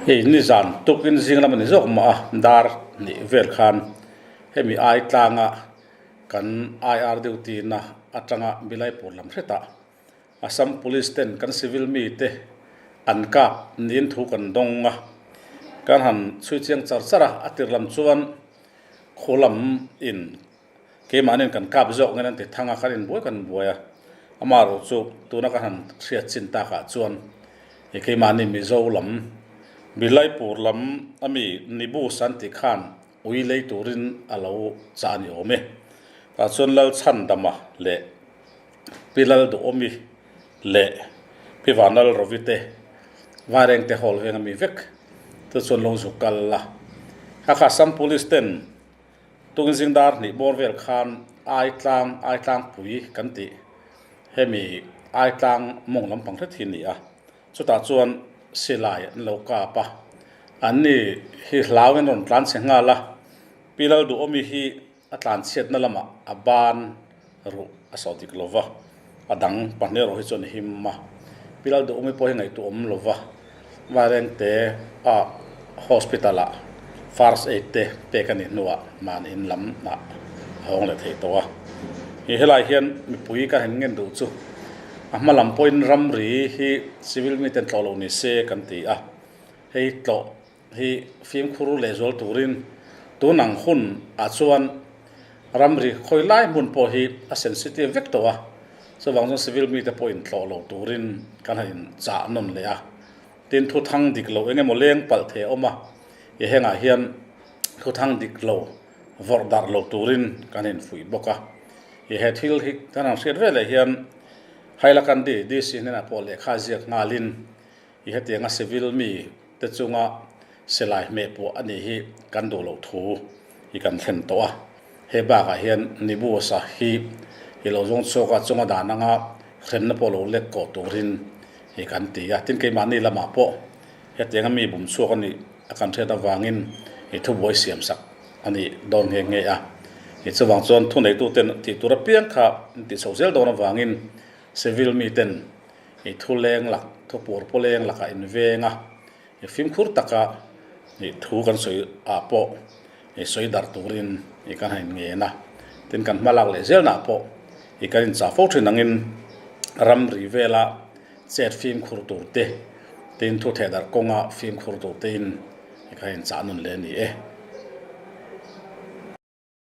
Hei nizan tukin zing lam a ni zawk mah a, dar hnih vel khan hemi ai tlanga kan IR duty na atanga Bilaipur lam hretah Assam Police ten kan civil mite an kap niin thu kan dawng a, kan han chhui chiang char char a, a tir lam chuan khu lam in keimahniin kan kap zawk ngei an ti thang a, kan inbuai kan buai a, amaherawh chu tuna ka han hriat chin takah chuan i keimahni Mizo lam Bilaipur lam ami Nibus an tih khan ui lei turin a lo chah a ni awm e. Tah chuan Lalchhandama leh Pi Lalduhawmi leh Pi Vanlalrovi te Vairengte Hall veng ami vek te chuan lo zu kal la. Hakha Assam Police ten Tungzing dar hnih bawr vel khan Aitlang, Aitlangpui kan tih hemi Aitlang mawng lampang hret hi a ni a. Chutah chuan silai an lo kap a, anni hi hlauin rawn tlan chhe nghal a. Pi Lalduhawmi hi a tlanchhiatna lamah a ban ruh a sawh dik lo va, a dang pahnih erawh hi chuan a him a. Pi Lalduhawmi pawh hi ngaihtuah awm lo va, Vairengte a hospital ah first aid te pek a nih hnuah mahni in lam ah a hawng leh thei tawh a. Hi helai hian mipui ka han ngen duh chu a hma lam pawhin ramri hi civil miten tlawh lo ni se kan ti a, hei tlawh hi fimkhur lehzual turin tun ang hun ah chuan ramri khawi lai hmun pawh hi a sensitive vek tawh a, chuvang chuan civil mite pawhin tlawh lo turin kan han in chah nawn leh a, tin thu thang dik lo eng emaw leng palh thei a awm a, i hengah hian thu thang dik lo vawrh darh lo turin kan infuih bawk a, i he thil hi kan han hriat veleh hian Hailakandi DC hnenah pawh lehkha ziak nghalin I hetianga civil mi te chunga silai hmeh pawh a nih hi kan duh loh thu hi kan thlen tawh a. He bakah hian Nibusa hi i lo zawng chhuak a, chunga dan anga hremna pawh lo lek kawh turin hi kan ti a. Tin, keimahni lamah pawh hetianga mi bum chhuak a nih a kan hriat avangin i thubuai siamsak a nih dawn nghe nghe a. I chuvang chuan thuneituten tih tur apiang kha an tih chhoh zel dawn avangin civil miten I thu leng lak, thu pur pu leng lakah in veng a, i fimkhur taka i thu kan sawi ah pawh i sawi darh turin i kan han ngen a, tin kan hma lak leh zelnah pawh i kan inchah fo thin angin ramri vela chet fimkhur tur te, tin thu theh darh kawnga fimkhur tur tein i kan inchah nun leh a ni e.